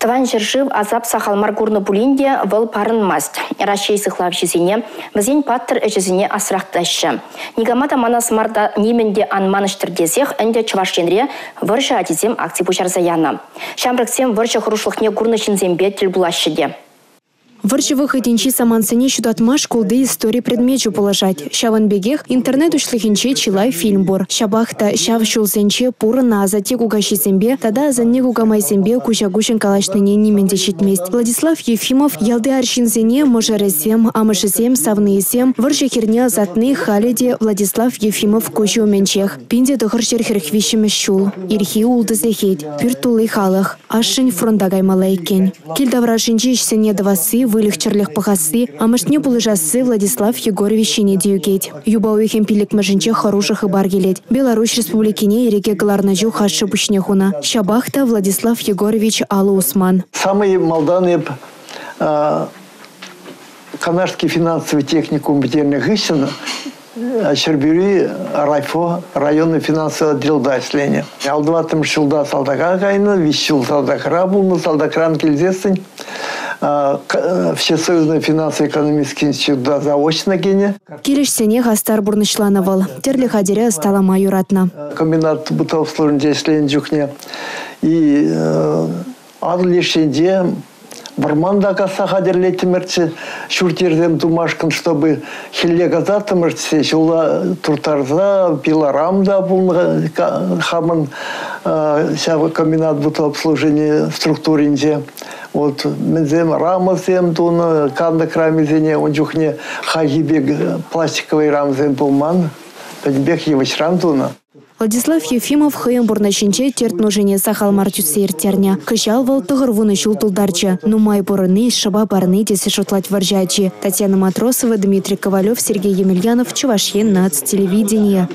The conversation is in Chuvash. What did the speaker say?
Тӑван ҫӗршыв асап сахал мар курнӑ пулин те вӑл парӑнмасть. Раҫҫей сыхлавҫисене, вӗсен паттӑр ӗҫӗсене асрах тытаҫҫӗ. Никама та манас мар та нимӗн те ан манӑҫтӑр тесех ӗнтӗ Чӑваш Енре «Вӑрҫӑ ачисем» акци пуҫарса янӑ. Ҫамрӑксем вӑрҫӑ хӑрушлӑхне курнӑ ҫынсемпе тӗл пулаҫҫӗ те. Вӑрҫӑ вӑхӑтӗнчи самантсене ҫутатма шкулти истори предмечӗ пулӑшать. Ҫавӑн пекех интернет уҫлӑхӗнче чылай фильм пур. Ҫапах та ҫав ҫулсенче пурӑннӑ асатте-кукаҫисемпе тата асанне-кукамайсемпе куҫа-куҫӑн калаҫнине нимӗн те ҫитмест. Владислав Ефимов ялти арҫынсене мӑшӑрӗсем, амӑшӗсем, савнийӗсем вӑрҫӑ хирне ӑсатни халӗ те Владислав Ефимов куҫӗ умӗнчех. 1943 ҫул. Ирхи ултӑ сехет. Пӳрт тулли халӑх. Ашшӗн фронта каймалла иккен. Кил таврашӗнчи ӗҫсене тӑвасси, выльӑх-чӗрлӗх пӑхасси, амӑшне пулӑшасси Владислав Егорович ҫине те ӳкет. Юпа уйӑхӗн пиллӗкмӗшӗнче хӑрушӑ хыпар килет. Беларуҫ Республикине ирӗке кӑларнӑ чух ашшӗ пуҫне хунӑ. Ҫапах та Владислав Егорович алӑ усман. Самый малтан эп Канашский финансовый техникум пӗтернӗ хыҫҫӑн Ҫӗрпӳри райпо районный финансовый отделта ӗҫленӗ. Алтӑваттӑмӗш ҫулта салтака кайнӑ, виҫ ҫул салтакра пулнӑ. Салтакран килсессӗн Всесоюзный финансово-экономический института заочно кӗнӗ. Килӗшсене хастар пурнӑҫланӑ вӑл. Тӗрлӗ хатӗре ӑсталама юратнӑ. Комбинат бытообслуживанинче ӗҫленӗ чухне и Атӑл леш енче вӑрман та касса хатӗрлеттӗмӗрччӗ ҫурт-йӗрсем тумашкӑн, чтобы хӗлле касаттӑмӑрччӗ, ҫулла турттарса пилорам та пулнӑ хамӑн ҫав комбинат бытообслуживани структуринче. Вот мӗнсем рамӑсем тунӑ, кантӑк рамисене ун чухне хальхи пек пластиковый рамсем пулман, пӗтӗмпех йывӑҫран тунӑ. Владислав Ефимов хӑйӗн пурнӑҫӗнче терт-нушине сахал мар тӳссе ирттернӗ. Кӑҫал вӑл 90 ҫул тултарчӗ. Нумай пурӑнни, шӑпа парни тесе шутлать вӑрҫӑ ачи. Татьяна Матросова, Дмитрий Ковалев, Сергей Емельянов, Чӑваш Ен наци телевиденийӗ.